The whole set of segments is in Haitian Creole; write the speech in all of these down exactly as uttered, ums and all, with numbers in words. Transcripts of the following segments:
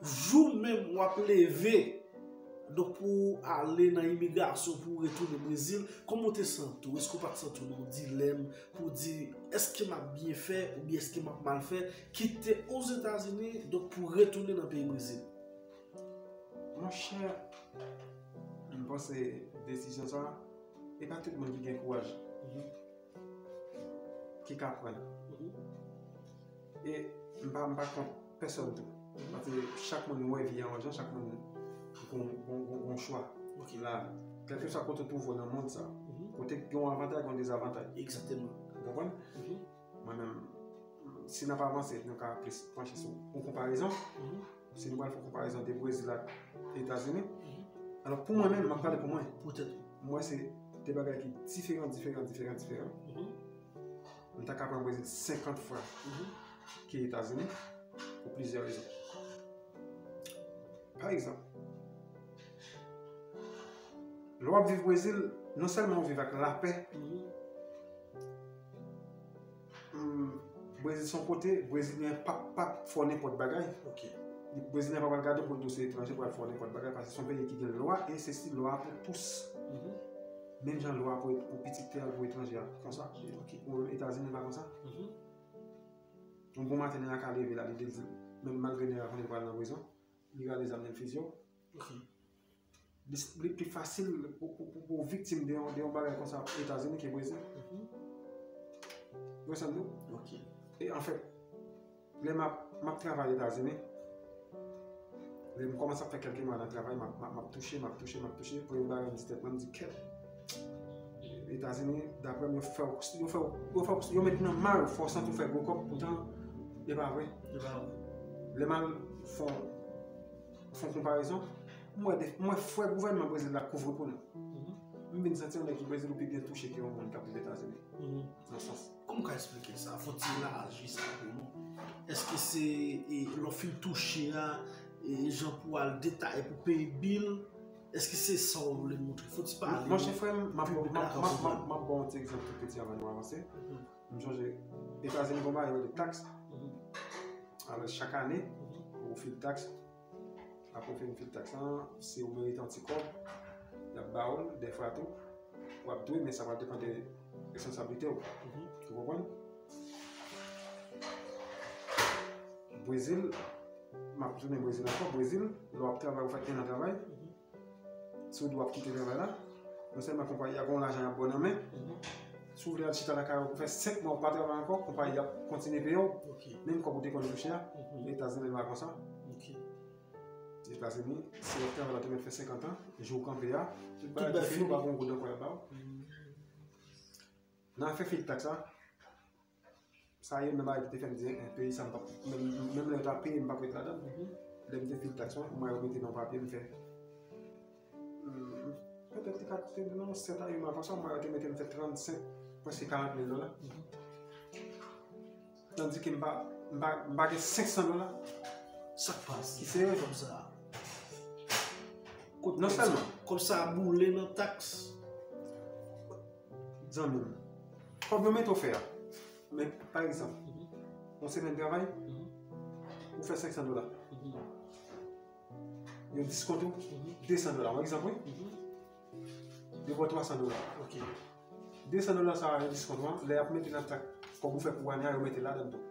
Jou menm w ap leve, donk pou w ale nan imigrasyon, pou w retounen Brezil, kòman w te santi w? Èske w pa t santi w nan yon dilèm pou w di, èske m ap byen fè oubyen èske m ap mal fè? Kite Ozetazini, donk pou w retounen nan peyi Brezil. Monchè, m panse desizyon sa, e pa tout moun ki gen kouraj ki ka pran l. E m pa, m pa kont pèsòn tou. Paske chak moun wè vi a yon jan, chak moun gon, gon, gon, gon chwa. La, kèlkeswa kote w twouve w nan mond sa, kote gen yon avantay, gen yon dezavantay. Egzakteman. Ou konprann? Mwen menm, si n ap avanse, nou ka plis panche sou yon konparezon. Si nou pral fè yon konparezon de Brezil ak Etazini. Alò, pou mwen menm, m ap pale pou mwen. Poutèt ou. Mwen, se de bagay ki diferan, diferan, diferan, diferan. M ta ka pran Brezil senkant fwa ke Etazini pou plizyè rezon. Pa egzanp, lè w ap viv Brezil, non sèlman w viv ak lapè, Brezil se yon kote, Brezilyen p ap, p ap fè w nenpòt bagay. Brezilyen pa pral gade w pou l di w se etranje, pral fè w nenpòt bagay, paske se yon peyi ki gen lwa, e se si lwa a pou tous. Menm jan lwa a pou, pou pitit tè a, pou etranje a, konsa. Pou Etazini pa konsa. Yon bon maten, nèg la ka leve la, li di l, menm malgre nèg la konnen l pral nan prizon, li rale zam li, l fiziye w. Li, li pi fasil pou, pou, pou, pou w viktim de yon, de yon bagay konsa Etazini ke Brezil. Ou konprann non? E anfèt, lè m ap, m ap travay Etazini, lè m kòmanse ap fè kèlke mwa nan travay, m ap, m ap, m ap touche, m ap touche, m ap touche, premye bagay m di tèt mwen, m di kèt. Etazini, daprè m, yo fè w, yo fè w, yo fè w, yo met nan ma yo, fè w santi w fè gwo kòb, poutan, e pa vre. Lè m al fè yon, fè yon konparezon, m wè de, m wè frè gouvènman Brezil la kouvri pou nou. M vin santi yon nèg ki Brezil ou pi byen touche ke yon moun k ap viv Etazini. Nan sans. Kòman w ka eksplike sa? Fò w ti elaji sa pou nou. Èske se, e, lè w fin touche a, e, jan pou w al detaye pou peye bil? Èske se sa w vle montre? Fò w ti pale. Monchè frè m, m ap, m ap, m ap, m ap, m ap ba w yon ti egzanp tou piti anvan nou avanse. M sonje, Etazini gon bagay yo rele taks. Alò, chak ane, ou fil taks. Apre w fin fil taks lan, si w merite yon ti kòb, y ap ba w l, dèfwa tou, w ap dwe, men sa pral depann de responsablite w. Ou konprann? Brezil, m ap tounen Brezil ankò, Brezil, lè w ap travay, ou fè enn an travay, si w di w ap kite travay la, non sèlman konpayi a gen yon lajan y ap ba w nan men, si w vle al chita lakay ou pou fè senk mwa ou pa travay ankò, konpayi a ap kontinye peye w, menm kòb ou te konn touche a, Etazini pa konsa. Etazini, si w ap travay la, ou te mèt fè senkant an, jou w kanpe a, tout bagay te fini, ou pa gen yon goud ankò y ap ba w. Nan afè fil taks la, sa youn nan bagay ki te fè m di, en, peyi sa m p ap, menm, menm lè yo ta peye m, m p ap ret ladan l. Lè m te fil taks mwen, m wè yo mete nan papye, m fè, hmm, petèt li ka te nan sèt a uit mwa, konsa, m wè yo te mete m fè trannsenk, prèske karant mil dola. Tandike m pa, m pa, m pa gen senk san dola. Sa k pase? Ki serye? Kòb sa. Non sèlman. Kòb sa boule nan taks. Zanmi m, kòb yo mete w fè a. Men, pa egzanp, yon semèn travay, ou fè senk san dola. Yo diskonte w de san dola. Yon egzanp, wi. Yo ba w twa san dola. De san dola sa a, yo diskonte w an, lè y ap mete nan taks kòb ou fè pou ane a, yo mete l ladan l tou.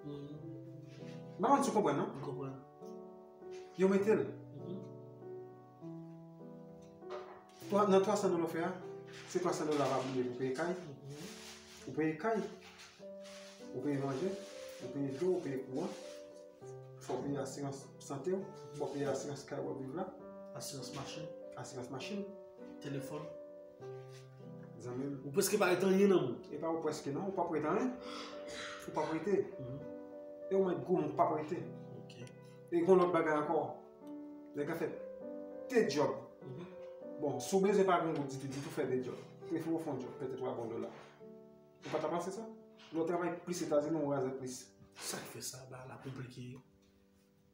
M pa konn si w konprann, non? M konprann. Yo mete l. Twa, nan twa san dola w fè a, se twa san dola w ap boule pou peye kay. Ou peye kay, ou peye manje, ou peye dlo, ou peye kouran. Fò w peye asirans sante w, fò w peye asirans kay w ap viv la. Asirans machin. Asirans machin. Telefòn. Zanmi m. Ou prèske pa ret anyen nan men w. E pa ou prèske non, ou p ap ret anyen. Ou p ap rete. E ou mèt gou men ou p ap rete. E gon lòt bagay ankò. Nèg la fè de djòb. Bon, si w bezwen pa gen goud ditou, ditou fè de djòb. Prefere w fè yon djòb, petèt w a gon dola. Ou pa ta panse sa? Lè w travay plis Etazini, ou raze plis. Sa k fè sa, bagay la konplike.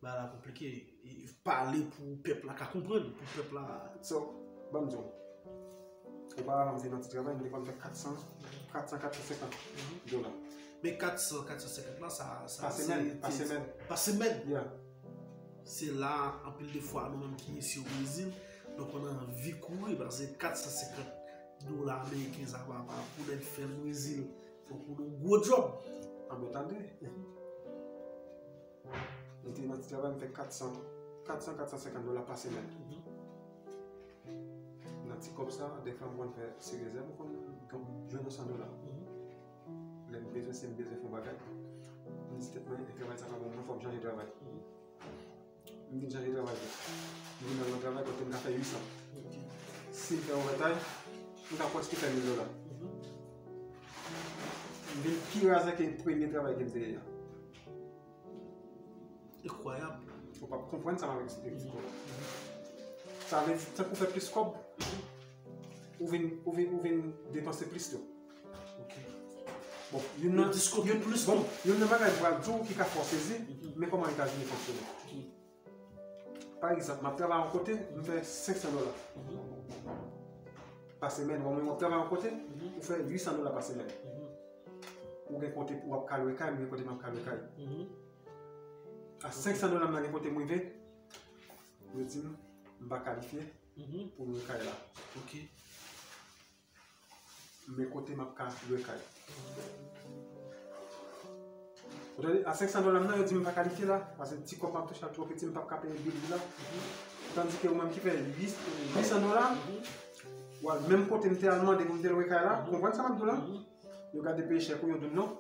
Bagay la konplike. E pale pou pèp la ka konprann, pou pèp la. So, ban m di w. Oparavan, m te nan ti travay, m te konn fè kat san, kat san, kat san senkant dola. Men kat san, kat san senkant la, sa, sa, pa semèn, pa semèn. Pa semèn? Yeah. Se la, anpil de fwa, nou menm ki isi o Brezil, nou konn anvi kouri, paske kat san senkant dola ameriken sa pa, pa pou nèg fè l Brezil, fòk ou gen yon gwo djòb. Anben, tande. M te nan ti travay, m fè kat san, kat san, kat san senkant dola pa semèn. Nan ti kòb sa, dèfwa m konn fè ti rezèv, m konn jwenn yon san dola. Lè m bezwen, si m bezwen fè yon bagay, m di tèt mwen, travay sa pa bon, mwen fò m chanje travay. M vin chanje travay tou. M vin nan yon travay kote m ka fè uit san. Si m fè overtime, m ka prèske fè mil dola. M vin pi razè ke premye travay ke m te ye a. Enkwayab. Ou p ap konprann sa m ap eksplike w. Sa vle di, tank ou fè plis kòb, ou vin, ou vin, ou vin depanse plis tou. Ok. Bon, youn nan, Diskote youn, plis bon, tou. Youn nan bagay m pral di w ki ka fè w sezi, men kòman Etazini fonksyone. Pa egzanp, m ap travay yon kote, m fè senk san dola pa semèn. Ou menm w ap travay yon kote, ou fè uit san dola pa semèn. Ou gen kote ou ap ka lwe kay, m gen kote m ap ka lwe kay. A senk san dola m nan gen kote m rive, yo di m, m pa kalifye pou m lwe kay la. Ok. Men kote m ap ka lwe kay. Ou tande, a senk san dola m nan, yo di m pa kalifye la, paske ti kòb m ap touche a twò piti, m p ap ka peye bil la. Tandike ou menm ki fè uit san dola, w al menm kote m te al mande pou m te lwe kay la, ou konprann sa m ap di w la? Yo gade peye chèk ou, yo di w non.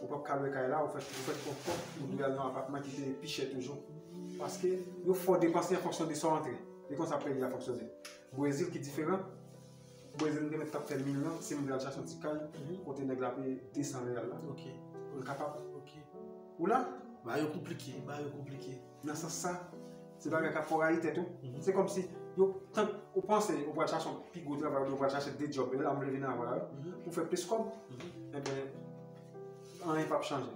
Ou p ap ka lwe kay la, ou fèk, ou fèk pran kòb, ou dwe al nan apatman ki te pi chè toujou. Paske yo fè w depanse an fonksyon de sa w antre. E konsa peyi a fonksyone. Brezil ki diferan. Brezil m te mèt t ap fè milyon si m vle al chache yon ti kay kote nèg la peye de san reyal la. Ok. Ou kapab. Ok. Ou la? Bagay yo konplike, bagay yo konplike. Nan sans sa, se bagay k ap fè w rayi tèt ou. Se kòmsi yo, tank ou panse ou pral chache yon pi gwo travay, ou pral chache de djòb, e la m vle vin avè w, pou fè plis kòb. Enben, anyen p ap chanje.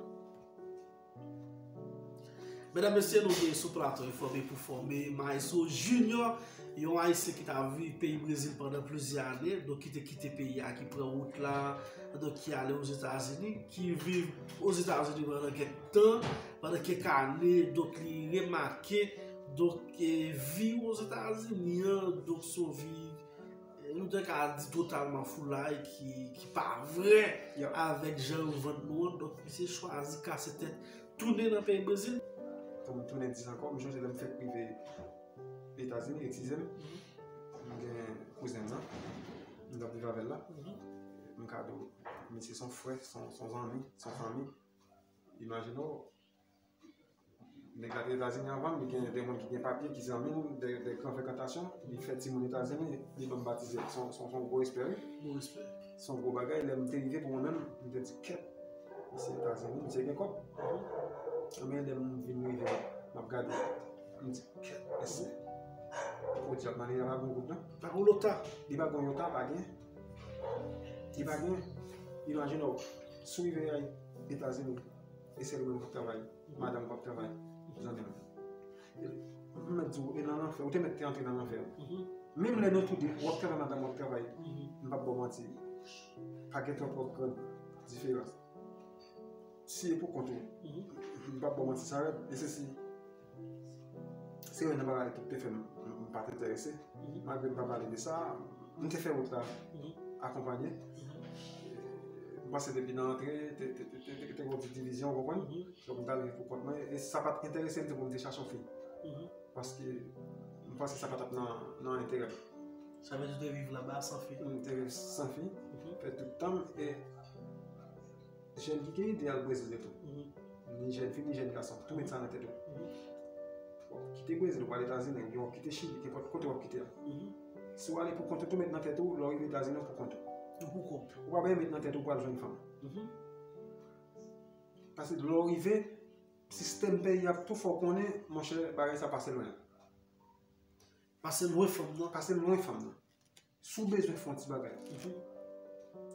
Medam, mesye, nou gen sou plato Enfòme pou Fòme, Maestro Junior, yon Ayisyen ki t ap viv peyi Brezil pandan plizyè ane, donk ki te kite peyi a, ki pran wout la, donk ki ale Ozetazini, ki viv Ozetazini pandan kèk tan, pandan kèk ane, donk li remake, donk, e, vi Ozetazini an, donk se yon vi, e, nou te ka di totalman foulay ki, ki pa vrè avèk jan yo vann nou an, donk misye chwazi kase tèt tounen nan peyi Brezil. Pou m tounen di ankò, m chonje lè m fèk rive Etazini, eskize m. M gen kouzen m nan, m t ap viv avè l la. M ka di w, misye se yon frè, se yon, se yon zanmi, se yon fanmi. Imajine w, nèg la te Etazini anvan m, li gen de moun ki gen papye, ki zanmi l, de, de gran frekantasyon, li fè timoun Etazini, li ban m batize. Se yon, se yon, se yon gwo respè, wi. Gwo respè. Se yon gwo bagay. Lè m te rive pou mwen menm, m te di, kèt, misye Etazini, misye gen kòb. Anben lè m vin rive, m ap gade, m di, kèt, mesye, podyab, mari a pa gen wout non. Pa gen lota. Li pa gen yota, pa gen. Li pa gen. Imajine w, si w rive a Etazini, e sèl ou menm k ap travay, madanm p ap travay, zanmi m. M mèt di w, e nan lanfè, ou te mèt te antre nan lanfè. Menm lè nou toude, w ap travay, madanm w ap travay, m p ap ba w manti, pa gen twòp, twòp gran diferans. Si e pou kont ou, m p ap ba w manti, sa rèd, e se si se youn nan bagay ki te fè m, m pa t enterese. Malgre m pa pale de sa, m te fè wout la akonpanye. M panse depi nan antre, te, te, te, te, te, te gen yon ti divizyon, ou konprann? Donk, m t al viv pou kont mwen, e sa pa t enterese m tou pou m te chache yon fi. Paske m panse sa pa t ap nan, nan enterè m. Sa vle di w te viv laba san fi? M te viv san fi, fè tout tan m, e jèn ki gen ide al Brezil yo tou. Ni jèn fi, ni jèn gason, tou met sa nan tèt ou. W ap kite Brezil, w ap al Etazini, oubyen w ap kite Chili, kenpòt kote w ap kite a. Si w ale pou kont ou, tou met nan tèt ou, lè w rive Etazini, w pou kont ou. Ou pou kont. Ou pa bezwen met nan tèt ou pou al jwenn fanm. Paske lè w rive, sistèm peyi a ap tou fè w konnen, monchè, bagay sa pase lwen. Pase lwen fanm nan. Pase lwen fanm nan. Si w bezwen fè yon ti bagay.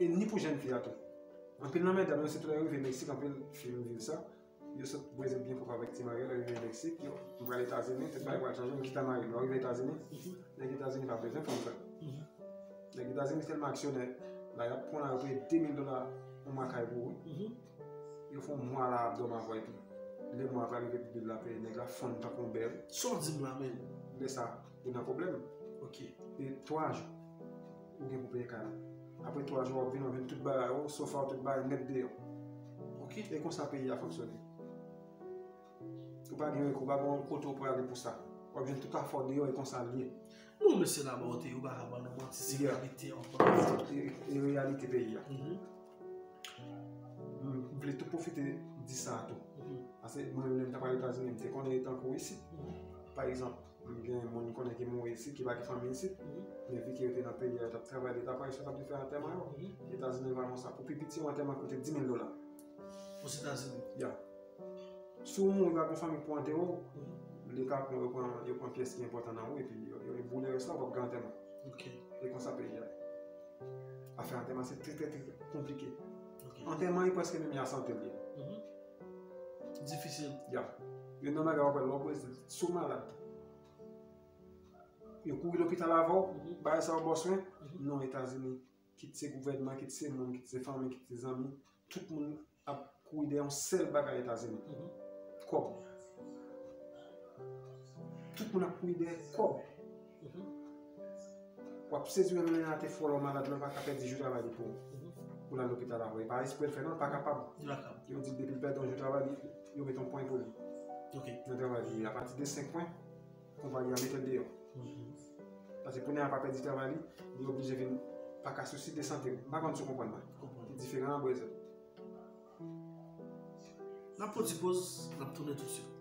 E ni pou jèn fi a tou. Anpil nan medam yo, sitou lè yo rive Meksik, anpil fi yo viv sa. Yo sot Brezil byen pwòp avèk ti mari yo, lè yo rive Meksik, yo, m pral Etazini, tout bagay pral chanje, m chita mari m. Lè w rive Etazini, nèg Etazini pa bezwen fanm frè. Nèg Etazini tèlman aksyonè, la y ap pran la, yo peye de mil dola yon mwa kay pou ou, wi. Yo fè yon mwa la ap dòmi avè w epi Lemwa ap rive pou bil la peye, nèg la fonn tankou yon bèl. Sa w di m la menm? Lè sa, ou nan pwoblèm. Ok. E twa jou, ou gen pou peye kay la. Apre twa jou, w ap vin, w ap jwenn tout bagay ou, sofa w, tout bagay nèt deyò. Ok. E konsa peyi a fonksyone. Ou pa gen reko, ou pa gen yon kote ou prale pou sa. W ap jwenn tout afè w deyò, e konsa l ye. Non, mesye, la ba w te, ou pa ka ban nou manti, se reyalite ankò. E, e reyalite peyi a. M vle tou pwofite di sa tou. Paske mwen menm, lè m t ap al Etazini, m te konnen tankou isit. Pa egzanp, m gen moun m konnen ki mouri isit, ki pa gen fanmi isit. Men vi ke yo te nan peyi a, yo t ap travay de ta pa isit, yo t ap vin fè antèman yo. Etazini pa konsa. Pou pi piti, yon antèman koute dis mil dola. Ozetazini? Ya. Si w mouri, pa gen fanmi pou antere w, Leta pran, yo pran, yo pran pyès ki enpòtan nan ou, epi yo, yo boule rès la, w ap gen antèman. Ok. E konsa peyi a. Afè antèman, se trè, trè, trè konplike. Ok. Antèman, e prèske menm jan sante l ye. Difisil. Ya. Youn nan bagay w ap wè lè w Brezil, si w malad, yo kouri lopital avè w, bagay sa yo ba w swen. Non, Etazini, kit se gouvènman, kit se moun, kit se fanmi, kit se zanmi, tout moun ap kouri dèyè yon sèl bagay Etazini. Kòb. Tout moun ap kouri dèyè kòb. W ap sezi wè menm lè te fò lè w malad, lè w pa ka pèdi jou travay li pou ou. Pou l al lopital avè w. E pa espre l fè non, l pa kapab. Yo di depi l pèdi yon jou travay li, yo met yon pwen pou li. Ok. Nan travay li, apati de senk pwen, konpayi a mete l deyò. Paske pou nèg la pa pèdi travay li, li oblije vin pa ka sou sit de sante. M pa konn si w konprann mwen. Konprann. Li diferan an Brezil. N ap fè yon ti poz, n ap tounen toutswit.